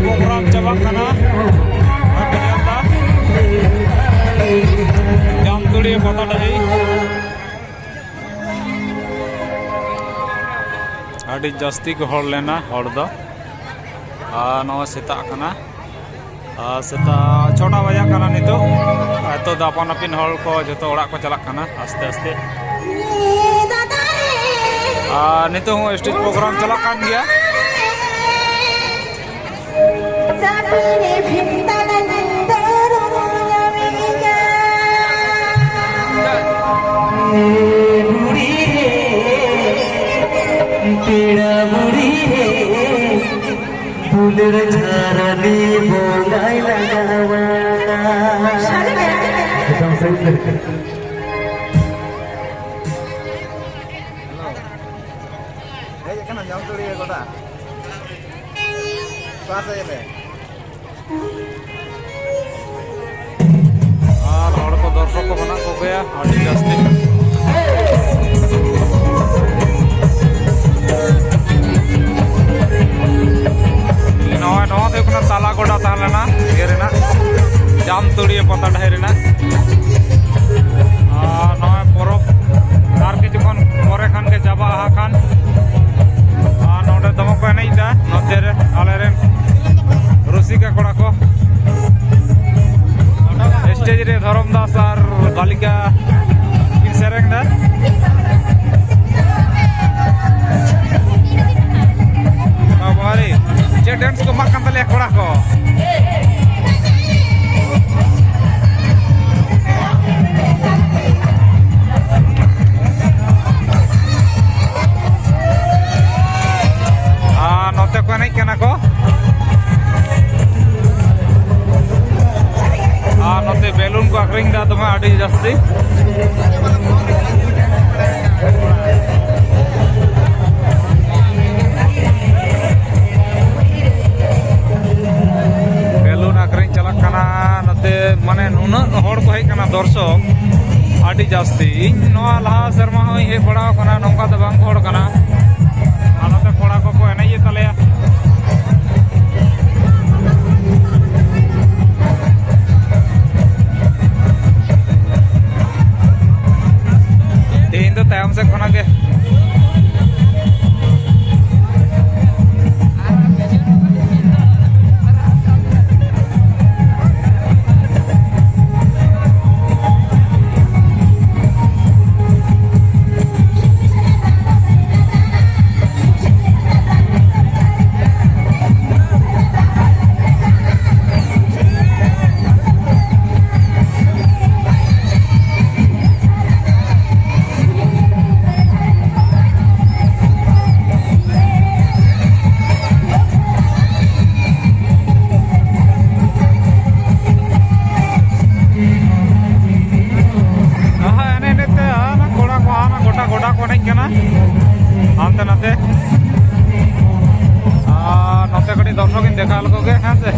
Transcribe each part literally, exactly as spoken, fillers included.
Programme ᱪᱟᱵᱟᱜ ᱠᱟᱱᱟ᱾ ᱟᱨ ᱯᱮ ᱧᱮᱞ ᱮᱫᱟ, ᱡᱟᱢᱛᱩᱲᱤᱭᱟᱹ ᱯᱟᱛᱟ ᱰᱟᱹᱦᱤ᱾ ᱟᱹᱰᱤ ᱡᱟᱹᱥᱛᱤ ᱠᱚ ᱦᱚᱲ ᱞᱮᱱᱟ, ᱦᱚᱲ ᱫᱚ᱾ ᱟᱨ ᱱᱚᱣᱟ ᱥᱮᱛᱟᱜ ᱠᱟᱱᱟ, ᱟᱨ ᱥᱮᱛᱟᱜ ᱪᱷᱚᱴᱟ ᱵᱟᱡᱟᱜ ᱠᱟᱱᱟ ᱱᱤᱛᱚᱜ᱾ ᱟᱨ ᱱᱤᱛᱚᱜ ᱫᱚ ᱟᱯᱟᱱ ᱟᱹᱯᱤᱱ ᱦᱚᱲ ᱠᱚ ᱡᱷᱚᱛᱚ ᱚᱲᱟᱜ ᱠᱚ ᱪᱟᱞᱟᱜ ᱠᱟᱱᱟ ᱟᱥᱛᱮ ᱟᱥᱛᱮ᱾ ᱟᱨ ᱱᱤᱛᱚᱜ ᱦᱚᱸ ᱥᱴᱮᱡᱽ ᱯᱨᱳᱜᱨᱟᱢ ᱪᱟᱞᱟᱜ ᱠᱟᱱ ᱜᱮᱭᱟ᱾ ᱵᱩᱲᱦᱤ ᱨᱮ, ᱯᱮᱲᱟ ᱵᱩᱲᱦᱤ ᱨᱮ, ᱫᱩᱞᱟᱹᱲ ᱡᱷᱟᱨᱱᱤ ᱵᱚᱸᱜᱟᱭ ᱞᱟᱜᱟᱣᱟ᱾ ᱮᱠᱫᱚᱢ ᱥᱟᱹᱨᱤ ᱥᱟᱹᱨᱤ᱾ ᱦᱮᱡ ᱟᱠᱟᱱᱟ ᱡᱟᱢᱛᱩᱲᱤᱭᱟᱹ ᱜᱚᱰᱟ᱾ ᱚᱠᱟ ᱥᱮᱫ ᱨᱮ? ᱟᱨ ᱦᱚᱲ ᱠᱚ, ᱫᱚᱨᱥᱚᱠ ᱠᱚ ᱢᱮᱱᱟᱜ ᱠᱚᱜᱮᱭᱟ ᱟᱹᱰᱤ ᱡᱟᱹᱥᱛᱤ᱾ ᱱᱚᱜᱼᱚᱭ ᱱᱚᱣᱟ ᱫᱚ ᱦᱩᱭᱩᱜ ᱠᱟᱱᱟ ᱛᱟᱞᱟ ᱜᱚᱰᱟ ᱛᱟᱦᱮᱸ ᱞᱮᱱᱟ ᱤᱭᱟᱹ ᱨᱮᱱᱟᱜ, ᱡᱟᱢᱛᱩᱲᱤᱭᱟᱹ ᱯᱟᱛᱟ ᱰᱟᱹᱦᱤ ᱨᱮᱱᱟᱜ᱾ ᱟᱨ ᱱᱚᱜᱼᱚᱭ ᱯᱚᱨᱚᱵᱽ ᱟᱨ ᱠᱤᱪᱷᱩ ᱠᱷᱚᱱ ᱯᱚᱨᱮ ᱠᱷᱟᱱ ᱜᱮ ᱪᱟᱵᱟᱜᱼᱟ ᱦᱟᱸᱜ ᱠᱷᱟᱱ᱾ ᱟᱨ ᱱᱚᱰᱮ ᱫᱚᱢᱮ ᱠᱚ ᱮᱱᱮᱡ ᱮᱫᱟ ᱱᱚᱛᱮ ᱨᱮ ᱟᱞᱮᱨᱮᱱ ᱨᱩᱥᱤᱠᱟ ᱠᱚᱲᱟ ᱠᱚ᱾ ᱥᱴᱮᱡᱽ ᱨᱮ ᱫᱷᱚᱨᱚᱢ ᱫᱟᱥ ᱟᱨ ᱵᱟᱞᱤᱠᱟ ᱠᱤᱱ ᱥᱮᱨᱮᱧ ᱮᱫᱟ᱾ ᱵᱟᱵᱟᱨᱮ, ᱪᱮᱫ ᱰᱮᱱᱥ ᱠᱚ ᱮᱢᱟᱜ ᱠᱟᱱ ᱛᱟᱞᱮᱭᱟ ᱠᱚᱲᱟ ᱠᱚ᱾ ᱟᱨ ᱱᱚᱛᱮ ᱠᱚ ᱮᱱᱮᱡ ᱠᱟᱱᱟ ᱠᱚ᱾ ᱟᱨ ᱱᱚᱛᱮ ᱵᱮᱞᱩᱱ ᱠᱚ ᱟᱠᱷᱨᱤᱧ ᱮᱫᱟ ᱫᱚᱢᱮ ᱟᱹᱰᱤ ᱡᱟᱹᱥᱛᱤ᱾ ᱵᱮᱞᱩᱱ ᱟᱠᱷᱨᱤᱧ ᱪᱟᱞᱟᱜ ᱠᱟᱱᱟ ᱱᱚᱛᱮ, ᱢᱟᱱᱮ ᱱᱩᱱᱟᱹᱜ ᱦᱚᱲ ᱠᱚ ᱦᱮᱡ ᱠᱟᱱᱟ, ᱫᱚᱨᱥᱚᱠ ᱟᱹᱰᱤ ᱡᱟᱹᱥᱛᱤ᱾ ᱤᱧ ᱱᱚᱣᱟ ᱞᱟᱦᱟ ᱥᱮᱨᱢᱟ ᱦᱚᱸᱧ ᱦᱮᱡ ᱵᱟᱲᱟᱣ ᱠᱟᱱᱟ, ᱱᱚᱝᱠᱟ ᱫᱚ ᱵᱟᱝ ᱠᱚ ᱦᱚᱲ ᱠᱟᱱᱟ᱾ ᱟᱨ ᱱᱚᱛᱮ ᱠᱚᱲᱟ ᱠᱚᱠᱚ ᱮᱱᱮᱡ ᱮᱫ ᱛᱟᱞᱮᱭᱟ᱾ ᱟᱨᱦᱚᱸ ᱵᱤᱱ ᱫᱮᱠᱷᱟᱣ ᱞᱮᱠᱚ ᱜᱮ, ᱦᱮᱸ ᱥᱮ?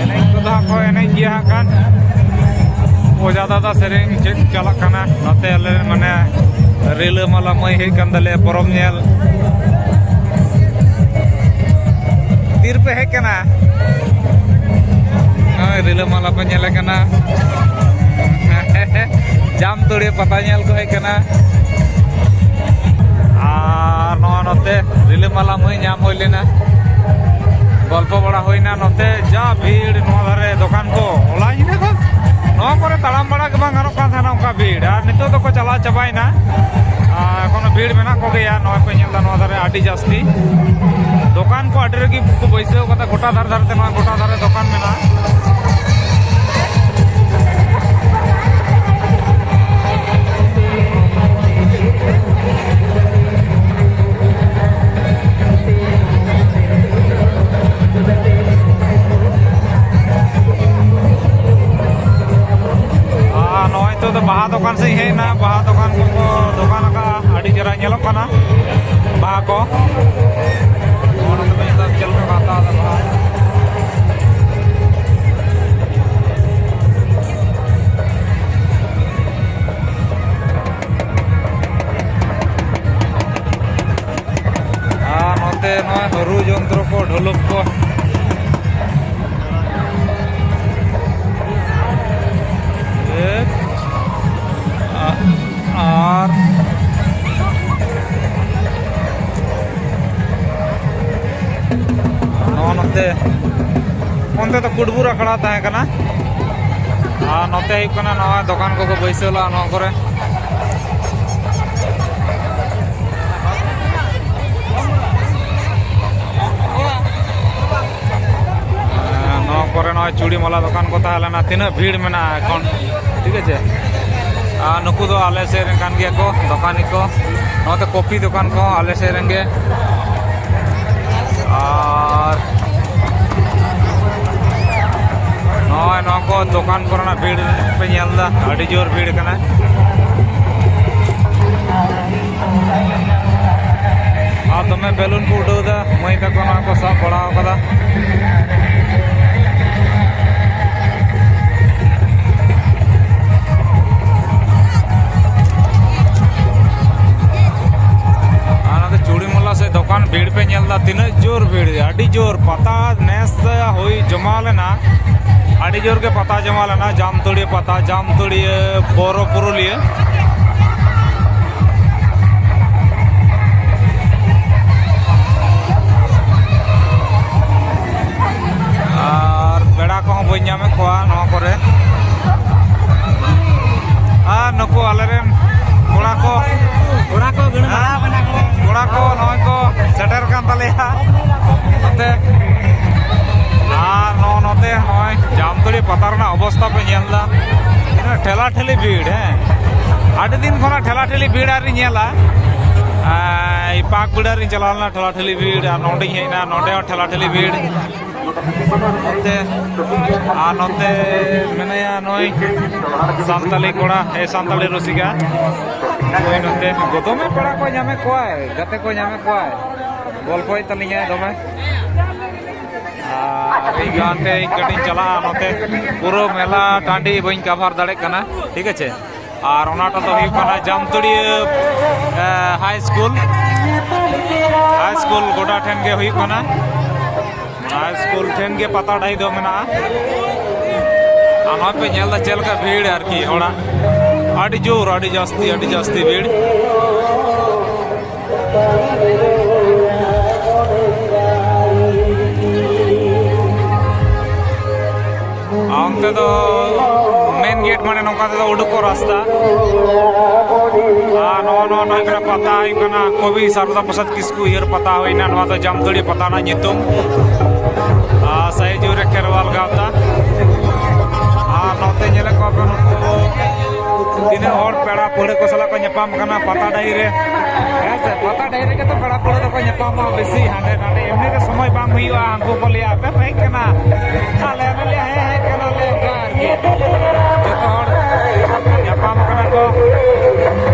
ᱮᱱᱮᱡ ᱠᱚᱫᱚ ᱦᱟᱸᱜ ᱠᱚ ᱮᱱᱮᱡ ᱜᱮᱭᱟ ᱦᱟᱸᱜ ᱠᱷᱟᱱ᱾ ᱚᱡᱟ ᱫᱟᱫᱟ ᱥᱮᱨᱮᱧ ᱪᱮᱫ ᱪᱟᱞᱟᱜ ᱠᱟᱱᱟ ᱱᱚᱛᱮ ᱟᱞᱮ ᱢᱟᱱᱮ ᱨᱤᱞᱟᱹᱢᱟᱞᱟ ᱢᱟᱹᱭ ᱦᱮᱡ ᱠᱟᱱ ᱛᱟᱞᱮᱭᱟ ᱯᱚᱨᱚᱵᱽ ᱧᱮᱞ᱾ ᱛᱤᱨᱯᱮ ᱦᱮᱡ ᱠᱟᱱᱟ? ᱱᱚᱜᱼᱚᱭ ᱨᱤᱞᱟᱹᱢᱟᱞᱟ ᱯᱮ ᱧᱮᱞᱮ ᱠᱟᱱᱟ᱾ ᱡᱟᱢᱛᱩᱲᱤ ᱯᱟᱛᱟ ᱧᱮᱞ ᱠᱚ ᱦᱮᱡ ᱠᱟᱱᱟ᱾ ᱟᱨ ᱱᱚᱣᱟ ᱱᱚᱛᱮ ᱨᱤᱞᱟᱹᱢᱟᱞᱟ ᱢᱟᱹᱭ ᱧᱟᱢ ᱦᱩᱭ ᱞᱮᱱᱟ, ᱜᱚᱞᱯᱚ ᱵᱟᱲᱟ ᱦᱩᱭᱱᱟ᱾ ᱱᱚᱛᱮ ᱡᱟ ᱵᱷᱤᱲ ᱱᱚᱣᱟ ᱫᱷᱟᱨᱮ ᱫᱚᱠᱟᱱ ᱠᱚ, ᱦᱚᱞᱟ ᱧᱤᱫᱟᱹ ᱫᱚ ᱱᱚᱣᱟ ᱠᱚᱨᱮ ᱛᱟᱲᱟᱢ ᱵᱟᱲᱟ ᱜᱮ ᱵᱟᱝ ᱜᱟᱱᱚᱜ ᱠᱟᱱ ᱛᱟᱦᱮᱱᱟ, ᱚᱱᱠᱟ ᱵᱷᱤᱲ᱾ ᱟᱨ ᱱᱤᱛᱚᱜ ᱫᱚᱠᱚ ᱪᱟᱞᱟᱣ ᱪᱟᱵᱟᱭᱮᱱᱟ᱾ ᱟᱨ ᱮᱠᱷᱚᱱᱳ ᱵᱷᱤᱲ ᱢᱮᱱᱟᱜ ᱠᱚᱜᱮᱭᱟ, ᱱᱚᱜᱼᱚᱭ ᱯᱮ ᱧᱮᱞ ᱮᱫᱟ ᱱᱚᱣᱟ ᱫᱷᱟᱨᱮ ᱟᱹᱰᱤ ᱡᱟᱹᱥᱛᱤ ᱫᱚᱠᱟᱱ ᱠᱚ ᱟᱹᱰᱤ ᱨᱮᱜᱮ ᱠᱚ ᱵᱟᱹᱭᱥᱟᱹᱣ ᱠᱟᱫᱟ, ᱜᱚᱴᱟ ᱫᱷᱟᱨᱮ ᱫᱷᱟᱨᱮ ᱛᱮ ᱱᱚᱣᱟ ᱜᱚᱴᱟ ᱫᱷᱟᱨᱮ ᱫᱚᱠᱟᱱ ᱢᱮᱱᱟᱜᱼᱟ᱾ ᱟᱨ ᱱᱚᱜᱼᱚᱭ ᱱᱤᱛᱚᱜ ᱫᱚ ᱵᱟᱦᱟ ᱫᱚᱠᱟᱱ ᱥᱮᱫ ᱤᱧ ᱦᱮᱡ ᱮᱱᱟ, ᱵᱟᱦᱟ ᱫᱚᱠᱟᱱ ᱠᱚᱠᱚ ᱫᱚᱠᱟᱱ ᱟᱠᱟᱫᱼᱟ, ᱟᱹᱰᱤ ᱪᱮᱦᱨᱟ ᱧᱮᱞᱚᱜ ᱠᱟᱱᱟ ᱵᱟᱦᱟ ᱠᱚ᱾ ᱱᱚᱜᱼᱚ ᱱᱚᱛᱮ ᱯᱮ ᱧᱮᱞ ᱫᱟ ᱪᱮᱫ ᱞᱮᱠᱟ ᱠᱚ ᱦᱟᱛᱟᱣ ᱮᱫᱟ ᱵᱟᱦᱟ᱾ ᱟᱨ ᱱᱚᱛᱮ ᱱᱚᱜᱼᱚᱭ ᱨᱩ ᱡᱚᱱᱛᱨᱚ ᱠᱚ, ᱰᱷᱚᱞᱚᱠ ᱠᱚ᱾ ᱮᱠ, ᱟ-, ᱟᱨ ᱱᱚᱜᱼᱚ ᱱᱚᱛᱮ, ᱚᱱᱛᱮ ᱫᱚ ᱠᱩᱴᱵᱩᱨ ᱟᱠᱷᱲᱟ ᱛᱟᱦᱮᱸ ᱠᱟᱱᱟ᱾ ᱟᱨ ᱱᱚᱛᱮ ᱦᱩᱭᱩᱜ ᱠᱟᱱᱟ, ᱱᱚᱣᱟ ᱫᱚᱠᱟᱱ ᱠᱚᱠᱚ ᱵᱟᱹᱭᱥᱟᱹᱣ ᱞᱟᱜᱼᱟ ᱱᱚᱣᱟ ᱠᱚᱨᱮ᱾ ᱱᱚᱣᱟ ᱠᱚᱨᱮ ᱱᱚᱜᱼᱚᱭ ᱪᱩᱲᱤ ᱢᱟᱞᱟ ᱫᱚᱠᱟᱱ ᱠᱚ ᱛᱟᱦᱮᱸ ᱞᱮᱱᱟ᱾ ᱛᱤᱱᱟᱹᱜ ᱵᱷᱤᱲ ᱢᱮᱱᱟᱜᱼᱟ ᱮᱠᱷᱚᱱ, ᱴᱷᱤᱠ ᱟᱪᱷᱮ᱾ ᱟᱨ ᱱᱩᱠᱩ ᱫᱚ ᱟᱞᱮ ᱥᱮᱫ ᱨᱮᱱ ᱠᱟᱱ ᱜᱮᱭᱟ ᱠᱚ, ᱫᱚᱠᱟᱱᱤ ᱠᱚ᱾ ᱱᱚᱛᱮ ᱠᱚᱯᱤ ᱫᱚᱠᱟᱱ ᱠᱚᱦᱚᱸ ᱟᱞᱮ ᱥᱮᱫ ᱨᱮᱱ ᱜᱮ᱾ ᱟᱨ ᱱᱚᱜᱼᱚᱭ ᱱᱚᱣᱟ ᱠᱚ ᱫᱚᱠᱟᱱ ᱠᱚᱨᱮᱱᱟᱜ ᱵᱷᱤᱲ ᱯᱮ ᱧᱮᱞ ᱮᱫᱟ, ᱟᱹᱰᱤ ᱡᱳᱨ ᱵᱷᱤᱲ ᱠᱟᱱᱟ᱾ ᱟᱨ ᱫᱚᱢᱮ ᱵᱮᱞᱩᱱ ᱠᱚ ᱩᱰᱟᱹᱣ ᱮᱫᱟ, ᱢᱟᱹᱭ ᱛᱟᱠᱚ ᱱᱚᱣᱟ ᱠᱚ ᱥᱟᱵ ᱵᱟᱲᱟ ᱟᱠᱟᱫᱟ᱾ ᱟᱨ ᱱᱚᱛᱮ ᱪᱩᱲᱤ ᱢᱚᱞᱟ ᱥᱮ ᱫᱚᱠᱟᱱ ᱵᱷᱤᱲ ᱯᱮ ᱧᱮᱞ ᱮᱫᱟ, ᱛᱤᱱᱟᱹᱜ ᱡᱳᱨ ᱵᱷᱤᱲ, ᱟᱹᱰᱤ ᱡᱳᱨ᱾ ᱯᱟᱛᱟ ᱱᱮᱥ ᱦᱩᱭ ᱡᱚᱢᱟᱣ ᱞᱮᱱᱟ, ᱟᱹᱰᱤ ᱡᱳᱨ ᱜᱮ ᱯᱟᱛᱟ ᱡᱚᱢᱟᱣ ᱞᱮᱱᱟ, ᱡᱟᱢᱛᱩᱲᱤᱭᱟᱹ ᱯᱟᱛᱟ, ᱡᱟᱢᱛᱩᱲᱤᱭᱟᱹ ᱵᱚᱨᱚ ᱯᱩᱨᱩᱞᱤᱭᱟᱹ᱾ ᱟᱨ ᱯᱮᱲᱟ ᱠᱚᱦᱚᱸ ᱵᱟᱹᱧ ᱧᱟᱢᱮᱫ ᱠᱚᱣᱟ ᱱᱚᱣᱟ ᱠᱚᱨᱮ᱾ ᱟᱨ ᱱᱩᱠᱩ ᱟᱞᱮᱨᱮᱱ ᱠᱚᱲᱟ ᱠᱚ, ᱠᱚᱲᱟ ᱠᱚ ᱜᱟᱹᱲ ᱵᱟᱲᱟ ᱟᱠᱟᱱᱟ ᱠᱚ᱾ ᱠᱚᱲᱟ ᱠᱚ ᱱᱚᱜᱼᱚᱭ ᱠᱚ ᱥᱮᱴᱮᱨ ᱠᱟᱱ ᱛᱟᱞᱮᱭᱟ ᱱᱚᱛᱮ᱾ ᱟᱨ ᱱᱚᱜᱼᱚ ᱱᱚᱛᱮ ᱱᱚᱜᱼᱚᱭ ᱡᱟᱢᱛᱩᱲᱤ ᱯᱟᱛᱟ ᱨᱮᱱᱟᱜ ᱚᱵᱚᱥᱛᱟ ᱯᱮ ᱧᱮᱞ ᱮᱫᱟ, ᱛᱤᱱᱟᱹᱜ ᱴᱷᱮᱞᱟ ᱴᱷᱮᱞᱤ ᱵᱷᱤᱲ᱾ ᱦᱮᱸ, ᱟᱹᱰᱤ ᱫᱤᱱ ᱠᱷᱚᱱᱟᱜ ᱴᱷᱮᱞᱟ ᱴᱷᱮᱞᱤ ᱵᱷᱤᱲ ᱟᱹᱣᱨᱤ ᱧᱮᱞᱟ᱾ ᱟᱨ ᱯᱟᱠ ᱵᱤᱲᱟᱹ ᱨᱤᱧ ᱪᱟᱞᱟᱣ ᱞᱮᱱᱟ, ᱴᱷᱮᱞᱟ ᱴᱷᱮᱞᱤ ᱵᱷᱤᱲ, ᱟᱨ ᱱᱚᱸᱰᱮᱧ ᱦᱮᱡ ᱮᱱᱟ, ᱱᱚᱸᱰᱮ ᱦᱚᱸ ᱴᱷᱮᱞᱟ ᱴᱷᱮᱞᱤ ᱵᱷᱤᱲ᱾ ᱱᱚᱛᱮ, ᱟᱨ ᱱᱚᱛᱮ ᱢᱮᱱᱟᱭᱟ ᱱᱩᱭ ᱥᱟᱱᱛᱟᱞᱤ ᱠᱚᱲᱟ, ᱮ ᱥᱟᱱᱛᱟᱞᱤ ᱨᱩᱥᱤᱠᱟ᱾ ᱱᱩᱭ ᱱᱚᱛᱮ ᱫᱚᱢᱮ ᱯᱮᱲᱟ ᱠᱚ ᱧᱟᱢᱮᱫ ᱠᱚᱣᱟᱭ, ᱜᱟᱛᱮ ᱠᱚ ᱧᱟᱢᱮᱫ ᱠᱚᱣᱟᱭ, ᱜᱚᱞᱯᱚᱭᱮᱫ ᱛᱟᱹᱞᱤᱧᱟᱭ ᱫᱚᱢᱮ᱾ ᱟᱨ ᱤᱧ ᱜᱟᱛᱮ ᱤᱧ ᱠᱟᱹᱴᱤᱡ ᱤᱧ ᱪᱟᱞᱟᱜᱼᱟ ᱱᱚᱛᱮ, ᱯᱩᱨᱟᱹ ᱢᱮᱞᱟ ᱴᱟᱺᱰᱤ ᱵᱟᱹᱧ ᱠᱟᱵᱷᱟᱨ ᱫᱟᱲᱮᱭᱟᱜ ᱠᱟᱱᱟ, ᱴᱷᱤᱠ ᱟᱪᱷᱮ᱾ ᱟᱨ ᱚᱱᱟᱴᱟᱜ ᱫᱚ ᱦᱩᱭᱩᱜ ᱠᱟᱱᱟ ᱡᱟᱢᱛᱩᱲᱤᱭᱟᱹ, ᱮ, ᱦᱟᱭ ᱥᱠᱩᱞ, ᱦᱟᱭ ᱥᱠᱩᱞ ᱜᱚᱰᱟ ᱴᱷᱮᱱ ᱜᱮ ᱦᱩᱭᱩᱜ ᱠᱟᱱᱟ᱾ ᱦᱟᱭ ᱥᱠᱩᱞ ᱴᱷᱮᱱ ᱜᱮ ᱯᱟᱛᱟ ᱰᱟᱹᱦᱤ ᱫᱚ ᱢᱮᱱᱟᱜᱼᱟ᱾ ᱟᱨ ᱱᱚᱜᱼᱚᱭ ᱯᱮ ᱧᱮᱞ ᱮᱫᱟ ᱪᱮᱫ ᱞᱮᱠᱟ ᱵᱷᱤᱲ ᱟᱨᱠᱤ ᱦᱚᱲᱟᱜ, ᱟᱹᱰᱤ ᱡᱳᱨ, ᱟᱹᱰᱤ ᱡᱟᱹᱥᱛᱤ, ᱟᱹᱰᱤ ᱡᱟᱹᱥᱛᱤ ᱵᱷᱤᱲ᱾ ᱟᱨ ᱚᱱᱛᱮ ᱫᱚ ᱢᱮᱱ ᱜᱮᱴ, ᱢᱟᱱᱮ ᱱᱚᱝᱠᱟ ᱛᱮᱫᱚ ᱩᱰᱩᱠᱚᱜ ᱨᱟᱥᱛᱟ᱾ ᱟᱨ ᱱᱚᱜᱼᱚ ᱱᱚᱣᱟ ᱫᱚ ᱦᱩᱭᱩᱜ ᱠᱟᱱᱟ ᱯᱟᱛᱟ, ᱦᱩᱭᱩᱜ ᱠᱟᱱᱟ ᱠᱚᱵᱤ ᱥᱟᱨᱚᱫᱟ ᱯᱨᱚᱥᱟᱫᱽ ᱠᱤᱥᱠᱩ ᱩᱭᱦᱟᱹᱨ ᱯᱟᱛᱟ ᱦᱩᱭᱱᱟ᱾ ᱱᱚᱣᱟ ᱫᱚ ᱡᱟᱢᱛᱩᱲᱤ ᱯᱟᱛᱟ ᱨᱮᱱᱟᱜ ᱧᱩᱛᱩᱢ᱾ ᱟᱨ ᱥᱟᱹᱦᱤ ᱡᱩᱦᱤ ᱨᱮ ᱠᱷᱮᱨᱣᱟᱞ ᱜᱟᱶᱛᱟ᱾ ᱟᱨ ᱱᱚᱛᱮ ᱧᱮᱞᱮᱫ ᱠᱚᱣᱟ ᱯᱮ ᱱᱩᱠᱩ ᱛᱤᱱᱟᱹᱜ ᱦᱚᱲ ᱯᱮᱲᱟ ᱯᱟᱹᱲᱦᱟᱹ ᱠᱚ ᱥᱟᱞᱟᱜ ᱠᱚ ᱧᱟᱯᱟᱢ ᱠᱟᱱᱟ ᱯᱟᱛᱟ ᱰᱟᱹᱦᱤ ᱨᱮ᱾ ᱦᱮᱸ ᱥᱮ, ᱯᱟᱛᱟ ᱰᱟᱹᱦᱤ ᱨᱮᱜᱮ ᱛᱚ ᱯᱮᱲᱟ ᱯᱟᱹᱲᱦᱟᱹ ᱫᱚᱠᱚ ᱧᱟᱯᱟᱢᱚᱜᱼᱟ ᱵᱮᱥᱤ, ᱦᱟᱸᱰᱮ ᱱᱟᱰᱮ ᱮᱢᱱᱤ ᱨᱮ ᱥᱚᱢᱚᱭ ᱵᱟᱝ ᱦᱩᱭᱩᱜᱼᱟ᱾ ᱩᱱᱠᱩ ᱠᱚ ᱞᱟᱹᱭᱟ, "ᱟᱯᱮ ᱯᱮ ᱦᱮᱡ ᱠᱟᱱᱟ?" ᱟᱞᱮ ᱦᱚᱸᱞᱮ ᱞᱟᱹᱭᱟ, "ᱦᱮᱸ, ᱦᱮᱡ ᱠᱟᱱᱟᱞᱮ", ᱚᱱᱠᱟ ᱟᱨᱠᱤ᱾ ᱡᱚᱛᱚ ᱦᱚᱲ ᱧᱟᱯᱟᱢ ᱠᱟᱱᱟ ᱠᱚ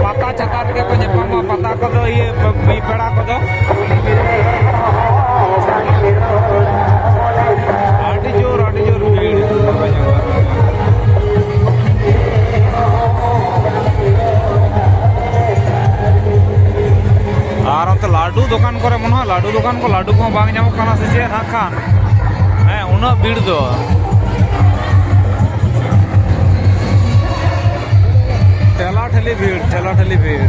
ᱯᱟᱛᱟ ᱪᱷᱟᱛᱟ ᱨᱮᱜᱮ ᱠᱚ ᱧᱟᱯᱟᱢᱟ ᱯᱟᱛᱟ ᱠᱚᱫᱚ, ᱤᱭᱟᱹ, ᱯᱮ-, ᱯᱮᱲᱟ ᱠᱚᱫᱚ᱾ ᱟᱹᱰᱤ ᱡᱳᱨ, ᱟᱹᱰᱤ ᱡᱳᱨ ᱵᱷᱤᱲ᱾ ᱟᱨ ᱚᱱᱛᱮ ᱞᱟᱹᱰᱩ ᱫᱚᱠᱟᱱ ᱠᱚᱨᱮ ᱢᱚᱱᱮ ᱦᱚᱭ ᱞᱟᱹᱰᱩ ᱫᱚᱠᱟᱱ ᱠᱚ, ᱞᱟᱹᱰᱩ ᱠᱚᱦᱚᱸ ᱵᱟᱝ ᱧᱟᱢᱚᱜ ᱠᱟᱱᱟ ᱥᱮ ᱪᱮᱫ ᱦᱟᱸᱜ ᱠᱷᱟᱱ᱾ ᱦᱮᱸ, ᱩᱱᱟᱹᱜ ᱵᱷᱤᱲ ᱫᱚ᱾ ᱴᱷᱮᱞᱟ ᱴᱷᱮᱞᱤ ᱵᱷᱤᱲ, ᱴᱷᱮᱞᱟ ᱴᱷᱮᱞᱤ ᱵᱷᱤᱲ᱾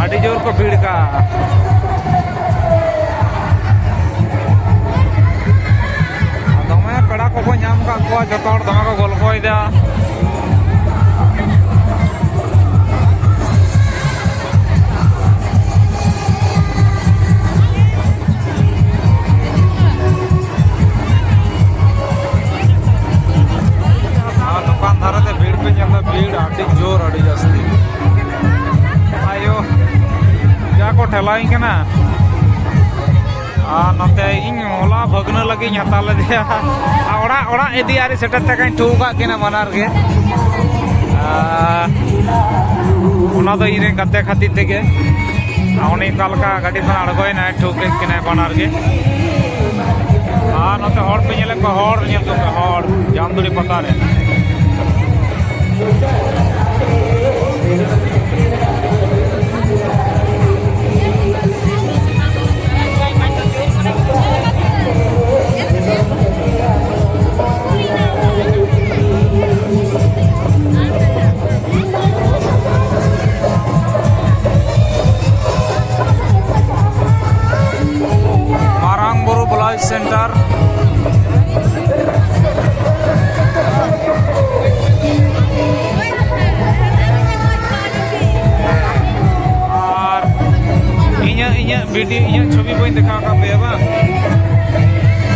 ᱟᱹᱰᱤ ᱡᱳᱨ ᱠᱚ ᱵᱷᱤᱲ ᱠᱟᱜᱼᱟ᱾ ᱫᱚᱢᱮ ᱯᱮᱲᱟ ᱠᱚᱠᱚ ᱧᱟᱢ ᱠᱟᱜ ᱠᱚᱣᱟ, ᱡᱚᱛᱚ ᱦᱚᱲ ᱫᱚᱢᱮ ᱠᱚ ᱜᱚᱞᱯᱷᱚᱭᱮᱫᱟ᱾ ᱟᱨ ᱫᱚᱠᱟᱱ ᱫᱷᱟᱨᱮ ᱛᱮ ᱵᱷᱤᱲ ᱯᱮ ᱧᱮᱞ ᱮᱫᱟ, ᱵᱷᱤᱲ ᱟᱹᱰᱤ ᱡᱳᱨ, ᱟᱹᱰᱤ ᱡᱟᱹᱥᱛᱤ᱾ ᱟᱭᱳ, ᱡᱟ ᱠᱚ ᱴᱷᱮᱞᱟᱣᱤᱧ ᱠᱟᱱᱟ᱾ ᱟᱨ ᱱᱚᱛᱮ ᱤᱧ ᱦᱚᱞᱟ ᱵᱷᱟᱹᱜᱽᱱᱟᱹ ᱞᱟᱹᱜᱤᱫ ᱤᱧ ᱦᱟᱛᱟᱣ ᱞᱮᱫᱮᱭᱟ᱾ ᱟᱨ ᱚᱲᱟᱜ, ᱚᱲᱟᱜ ᱤᱫᱤ ᱟᱹᱣᱨᱤ ᱥᱮᱴᱮᱨ ᱛᱮ ᱠᱟᱹᱧ ᱴᱷᱩ ᱠᱟᱜ ᱠᱤᱱᱟ ᱵᱟᱱᱟᱨ ᱜᱮ᱾ ᱟᱨ ᱚᱱᱟ ᱫᱚ ᱤᱧ ᱨᱮᱱ ᱜᱟᱛᱮ ᱠᱷᱟᱹᱛᱤᱨ ᱛᱮᱜᱮ᱾ ᱟᱨ ᱩᱱᱤ ᱚᱠᱟ ᱞᱮᱠᱟ ᱜᱟᱹᱰᱤ ᱠᱷᱚᱱ ᱟᱬᱜᱚᱭᱮᱱᱟᱭ, ᱴᱷᱩ ᱠᱮᱫ ᱠᱤᱱᱟᱭ ᱵᱟᱱᱟᱨ ᱜᱮ᱾ ᱟᱨ ᱱᱚᱛᱮ ᱦᱚᱲ ᱯᱮ ᱧᱮᱞᱮᱫ ᱠᱚᱣᱟ, ᱦᱚᱲ ᱧᱮᱞ ᱠᱚᱯᱮ, ᱦᱚᱲ ᱡᱟᱢᱫᱩᱲᱤ ᱯᱟᱛᱟ ᱨᱮ᱾ ᱢᱟᱨᱟᱝ ᱵᱩᱨᱩ ᱵᱞᱟᱣᱩᱡᱽ ᱥᱮᱱᱴᱟᱨ᱾ ᱟᱨ ᱤᱧᱟᱹᱜ, ᱤᱧᱟᱹᱜ ᱵᱷᱤᱰᱤᱭᱳ, ᱤᱧᱟᱹᱜ ᱪᱷᱚᱵᱤ ᱵᱟᱹᱧ ᱫᱮᱠᱷᱟᱣ ᱟᱠᱟᱫ ᱯᱮᱭᱟ ᱵᱟᱝ?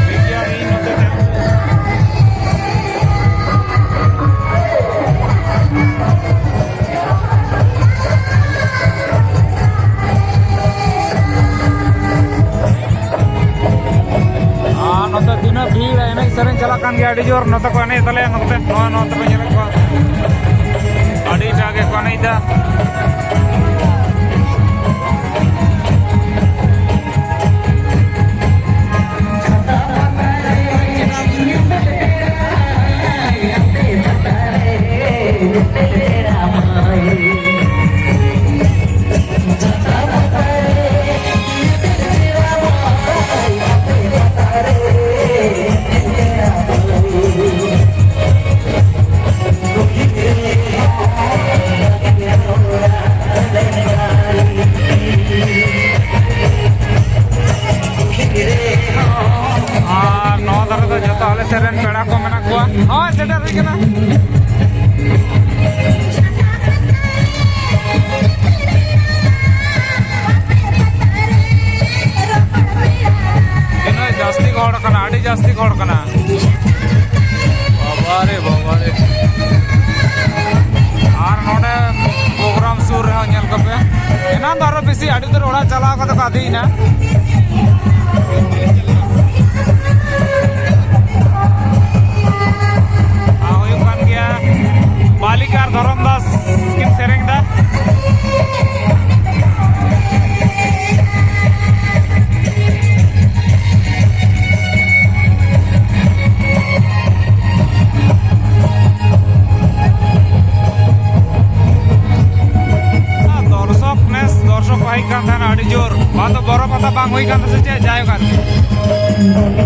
ᱴᱷᱤᱠ ᱜᱮᱭᱟ, ᱤᱧ ᱱᱚᱛᱮ ᱛᱮ᱾ ᱟᱨ ᱱᱚᱛᱮ ᱛᱤᱱᱟᱹᱜ ᱵᱷᱤᱲ, ᱮᱱᱮᱡ ᱥᱮᱨᱮᱧ ᱪᱟᱞᱟᱜ ᱠᱟᱱ ᱜᱮᱭᱟ ᱟᱹᱰᱤ ᱡᱳᱨ᱾ ᱱᱚᱛᱮ ᱠᱚ ᱮᱱᱮᱡ ᱛᱟᱞᱮᱭᱟ, ᱱᱚᱛᱮ ᱱᱚᱣᱟ, ᱱᱚᱛᱮ ᱯᱮ ᱧᱮᱞᱮᱫ ᱠᱚᱣᱟ, ᱟᱹᱰᱤᱴᱟ ᱜᱮᱠᱚ ᱮᱱᱮᱡ ᱮᱫᱟ᱾ ᱟᱞᱮ ᱥᱮᱫ ᱨᱮᱱ ᱯᱮᱲᱟ ᱠᱚ ᱢᱮᱱᱟᱜ ᱠᱚᱣᱟ᱾ ᱦᱳᱭ, ᱥᱮᱴᱮᱨ ᱦᱩᱭ ᱠᱟᱱᱟ᱾ ᱛᱤᱱᱟᱹᱜ ᱡᱟᱹᱥᱛᱤ ᱠᱚ ᱦᱚᱲ ᱠᱟᱱᱟ, ᱟᱹᱰᱤ ᱡᱟᱹᱥᱛᱤ ᱠᱚ ᱦᱚᱲ ᱠᱟᱱᱟ᱾ ᱵᱟᱵᱟᱨᱮ, ᱵᱟᱵᱟᱨᱮ᱾ ᱟᱨ ᱱᱚᱰᱮ ᱯᱨᱳᱜᱨᱟᱢ ᱥᱩᱨ ᱨᱮᱦᱚᱸ ᱧᱮᱞ ᱠᱚᱯᱮ᱾ ᱮᱱᱟᱱ ᱫᱚ ᱟᱨᱚ ᱵᱮᱥᱤ ᱟᱹᱰᱤ ᱩᱛᱟᱹᱨ ᱚᱲᱟᱜ ᱪᱟᱞᱟᱣ ᱠᱟᱛᱮ ᱠᱚ ᱟᱫᱮᱭᱮᱱᱟ᱾ ᱟᱨ ᱦᱩᱭᱩᱜ ᱠᱟᱱ ᱜᱮᱭᱟ, ᱵᱟᱞᱤᱠ ᱟᱨ ᱫᱷᱚᱨᱚᱢ ᱫᱟᱥ ᱠᱤᱱ ᱥᱮᱨᱮᱧ ᱮᱫᱟ᱾ ᱟᱨ ᱫᱚᱨᱥᱚᱠ ᱱᱮᱥ ᱫᱚᱨᱥᱚᱠ ᱠᱚ ᱦᱮᱡ ᱠᱟᱱ ᱛᱟᱦᱮᱱᱟ ᱟᱹᱰᱤ ᱡᱳᱨ᱾ ᱵᱟᱝ ᱫᱚ ᱵᱚᱨᱚ ᱯᱟᱛᱟ ᱵᱟᱝ ᱦᱩᱭ ᱠᱟᱱ ᱛᱟᱦᱮᱸ ᱥᱮ ᱪᱮᱫ, ᱡᱟᱭᱦᱳᱠ ᱟᱨᱠᱤ᱾